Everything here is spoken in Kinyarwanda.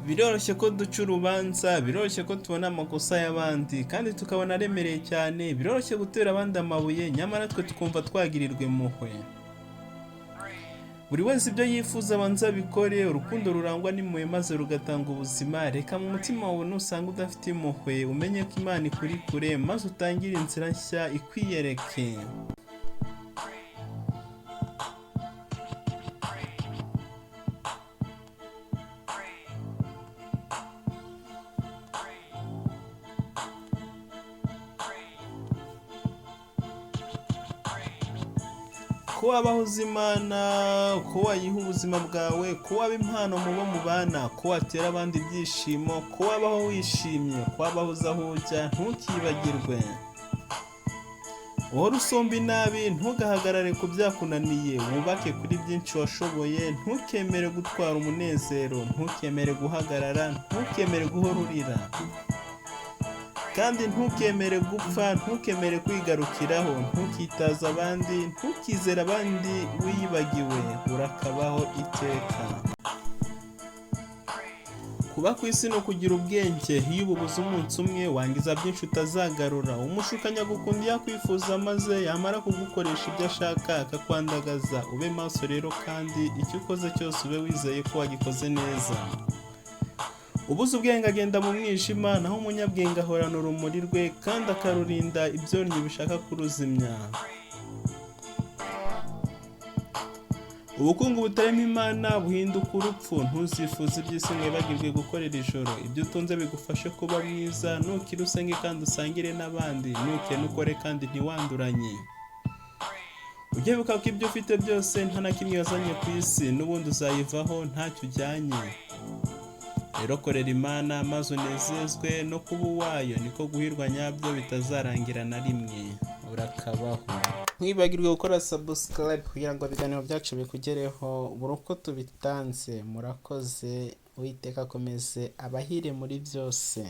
Biroroshye ko duca urubanza, biroroshye ko tubona amakosa y'abandi kandi tukabona aremereye cyane, biroroshye gutera abandi amabuye nyamara twe tukumva twagirirwa impuhwe. Buri wese ibyo yifuza abanza abikore, urukundo rurangwa n'impuhwe maze rugatanga ubuzima, reka mu mutima wawe nusanga udafite impuhwe umenye ko Imana ikuri kure maze utangire inzira nshya ikwiyereke. Ko wabaho uzi Imana, ko wayiha ubuzima bwawe, ko waba impano mu bo mubana, ko watera abandi ibyishimo, ko wabaho wishimye, ko wabaho uzi aho ujya, ntukibagirwe. Uhore usumba inabi, ntugahagarare ku byakunaniye, wubake kuri byinshi washoboye, ntukemere gutwara umunezero, ntukemere guhagarara, ntukemere guhora urira. Kandi ntukemere gupfa, ntukemere kwigarukiraho, ntukitaze abandi, ntukizere abandi wiyibagiwe, urakabaho iteka. Kuba ku isi ni ukugira ubwenge, iyo ububuze umunsi umwe wangiza byinshi utazagarura. Umushukanyi agukunda iyo akwifuza maze yamara kugukoresha ibyo ashaka akakwandagaza. Ube maso rero kandi icyo ukoze cyose ube wizeye ko wagikoze neza. Ubuze ubwenge agenda mu mwijima, naho umunyabwenge ahorana urumuri rwe kandi akarurinda ibyonnyi bishaka kuruzimya. Ubukungu butarimo Imana buhinduka urupfu, ntuzifuze iby'isi ngo wibagirwe gukorera ijoro. Ibyo utunze bigufashe kuba mwiza, nukira usenge kandi usangire n'abandi, nukena ukore kandi ntiwanduranye. Ujye wibuka ko ibyo ufite byose nta na kimwe wazanye ku isi, n'ubundi uzayivaho ntacyo ujyanye. Rero korera Imana maze unezezwe no kuba uwayo, niko guhirwa nyabyo bitazarangira na rimwe. Urakabaho. Ntiwibagirwe gukora subscribe kugira ngo ibiganiro byacu bikugereho buri uko tubitanze. Murakoze, Uwiteka akomeze abahire muri byose.